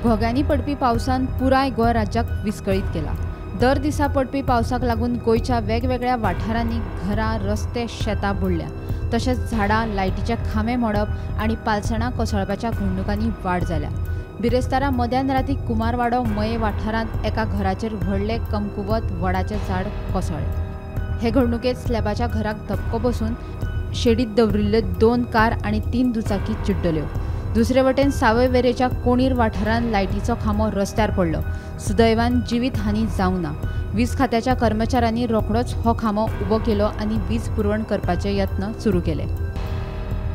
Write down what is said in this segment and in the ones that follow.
घोग्यांनी पडपी पावसान पुराय गोंय राज्याक विस्कळीत केला। दर दिसा पडपी पावसाक लागून गोंयच्या वेगवेगळ्या वाठारांनी घरां, रस्ते, शेतां बुडल्या। तशेंच झाडां, लायटीचे खांबे मोडप आनी पालसणां कोसळपाच्या घडणुकांनी वाड जाल्या। बिरेस्तारा मध्यान राती कुमारवाडो मये वाठारांत एका घराचेर व्हडले कमकुवत वडाचें झाड कोसळ्ळें। हे घडणुकेंत स्लॅबाच्या घराक धपको बसून शेडीत दवरिल्ल्यो 2 कार आनी 3 दुचाकी चिड्डल्यो। दुसरे वटेन सावयवेरेच्या कोणीर वाठारांत लायटीचो खांबो रस्त्यार पडलो। सुदैवान जिवीत हानी जावंक ना। वीज खात्याच्या कर्मचाऱ्यांनी रोखडोच हो खांबो उबो केलो आनी वीज पुरवण करपाचे यत्न सुरू केले।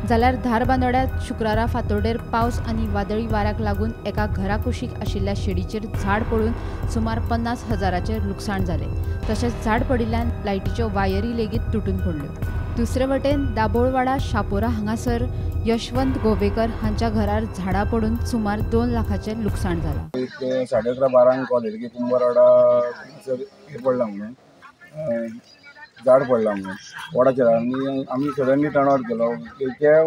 जाल्यार धारबांदोड्यात शुक्रारा फातोड्डेर पावस आनी वादळी वाऱ्याक लागून एका घरा कुशीक आशिल्ल्या शेडीचेर झाड पडून सुमार 50,000चें लुकसाण जालें। तशेंच झाड पडिल्ल्यान लायटीच्यो वायरी लेगीत तुटून पडल्यो। दुसरे वटेन दाबोळवाडा शापोरा हांगासर यशवंत गोवेकर हांच्या घरार झाडां पडून सुमार 2 लाखाचें लुकसाण जालां। एक 11:30-12 कॉल येयलो की कुंभारवाडा हे पडला म्हणून, झाड पडला म्हणून वडाचेर, आनी आमी सडनली टर्न आवट केलो। ते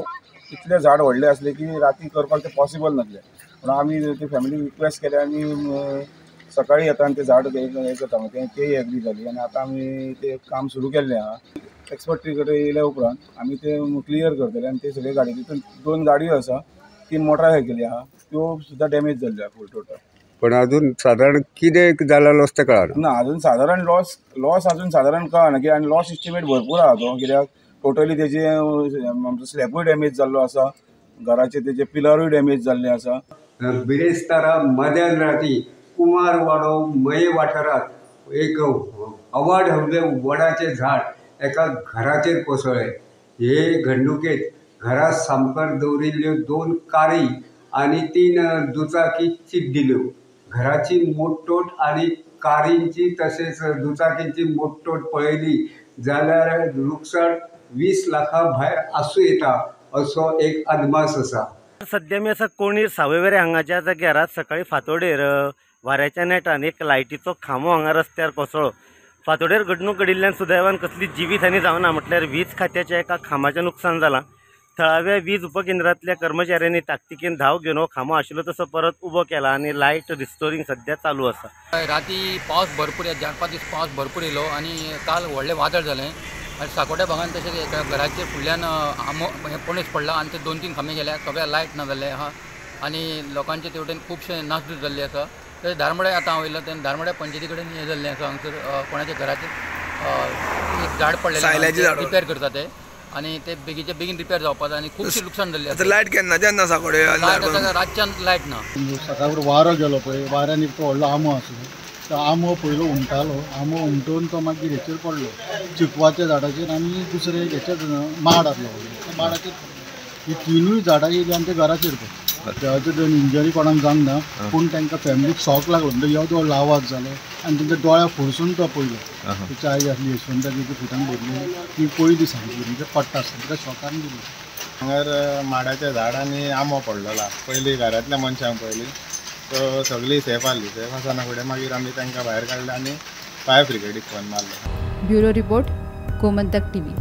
इतले झाड व्हडले आसले की राती करपाक ते पॉसिबल नासलें, पूण आमी ते फॅमिली रिक्वेस्ट केले आनी सकाळी येता आनी ते झाड हें करता म्हणून तेय एग्री जाली आनी आतां आमी ते काम सुरू केल्लें आहा। एक्सपर्ट कडेन येयल्या उपरांत आमी ते क्लियर करतले आनी ते सगळे गाडी तितून 2 गाडयो आसा, 3 मोटरसायकली आहा, त्यो सुद्दां डॅमेज जाल्ल्यो आहा फूल टोटल। पण अजून साधारण कितें जाला लॉस तें कळना ना, अजून साधारण लॉस अजून साधारण कळना की, आनी लॉस एस्टिमेट भरपूर आहा तो, कित्याक टोटली तेजे आमचो स्लॅबूय डॅमेज जाल्लो आसा, घराचे तेजे पिलरूय डॅमेज जाल्ले आसा। बिरेस्तारा मध्यान राती कुमारवाडो मये वाठारांत एक अवाड हवले वडाचें झाड एका घराचेर कोसळ्ळें। हे घडणुकेंत घरा सामकार दवरिल्ल्यो 2 कारी आनी 3 दुचाकी चिड्डिल्यो। घराची मोडतोड आनी कारींची तशेंच दुचाकींची मोडतोड पळयली जाल्यार लुकसाण 20 लाखां भायर आसूं येता असो एक अदमास आसा। सद्या आमी आसा कोणीर सावयवेरें हांगाच्या जाग्यार। आज सकाळी फांतोडेर वाऱ्याच्या नेटान एक लायटीचो खांबो हांगा रस्त्यार कोसळ्ळो। फांतोडेर घडणूक घडिल्ल्यान सुदैवान कसली जिवीत हानी जावना, म्हटल्यार वीज खात्याच्या एका खांबाचें नुकसान जालां। थळाव्या वीज उपकेंद्रांतल्या कर्मचाऱ्यांनी ताकतिकेन धांव घेवन हो खांबो आशिल्लो तसो परत उबो केला आनी लायट रिस्टोरींग सद्या चालू आसा। राती पावस भरपूर, 4-5 दीस पावस भरपूर येयलो आनी काल व्हडलें वादळ जालें आनी साकोड्या भागान तशें एका घराचेर फुडल्यान आंबो पणस पडला आनी ते 2-3 खांबे गेल्या, सगळ्या लायट ना जाल्ले आहा आनी लोकांचे ते वटेन खुबशें नासधूस जाल्ली आसा। तशें धारमड्या आतां हांव येयलो तेन्ना धारमड्या पंचायती कडेन हें जाल्लें आसा, हांगसर कोणाच्या घराचेर एक झाड पडलेलें रिपेर करता ते आनी ते बेगीचे बेगीन रिपेर जावपाक जाय आनी खुबशें लुकसाण जाल्लें आसा। लायट केन्ना जेन्ना साकोडे रातच्यान लायट ना। सकाळी वारो गेलो पळय, वाऱ्यान एक व्हडलो आंबो आसलो, तो आंबो पयलो उमटालो, आंबो उमटून तो मागीर हेचेर पडलो चिकवाच्या झाडाचेर आनी दुसरे हेचेर माड आसलो त्या माडाचेर पडलो। ही 3 झाडां येयली आमच्या घराचेर पडली। देवाचे दोन इंजरी कोणाक जावंक ना, पूण तांकां फॅमिलीक शॉक लागलो, म्हणजे येदो व्हडलो आवाज जालो आनी तेंच्या दोळ्या फोडसून तो पयलो। तेची आई आसली यशवंताची, ती फुटान भरली, ती पयली सामकी म्हणजे पडटा आसतना तिका शॉकान गेली। हांगार माडाचें झाड आनी आंबो पडलेलो पयलीं घरांतल्या मनशांक पयलीं, सो सगळीं सेफ आसली। सेफ आसना फुडें मागीर आमी तांकां भायर काडले आनी फायर ब्रिगेडीक फोन मारलो। Bureau report, Gomantak TV.